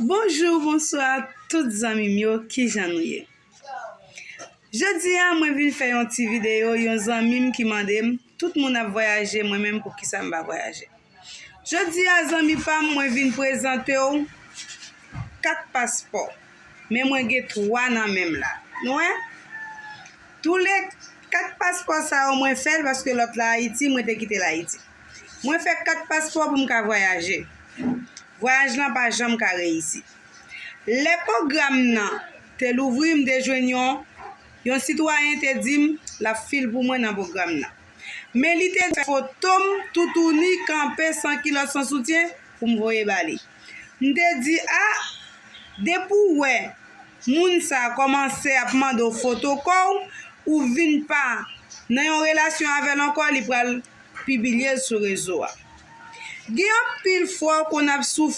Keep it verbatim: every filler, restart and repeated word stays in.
Bonjou, bonswa, tout zanmi m yo, kijan nou ye? Jodi a, mwen vin fè yon ti videyo, yon zanmi m ki mande m, tout moun ap vwayaje, mwen menm poukisa m pa vwayaje? Jodi a, zanmi pa m, mwen vin prezante w kat paspò. Men mwen gen twa nan men m la. Nou wè? Toule kat paspò sa yo, mwen fè l paske lòt la Ayiti, mwen te kite l Ayiti. Mwen fè kat paspò pou m ka vwayaje. Vwayaj lan pa janm ka reyisi. Lè pwogram nan te louvri, m te jwenn yon, yon sitwayen te di m l ap fil pou mwen nan pwogram nan. Men li te fè foto m toutouni kanpe san kilòt san soutyen pou m voye ba li. M te di, a, depi w wè moun sa kòmanse ap mande w foto kò w, ou vin pa nan yon relasyon avè l ankò, li pral pibilye l sou rezo a. Gen anpil fwa w konn ap soufri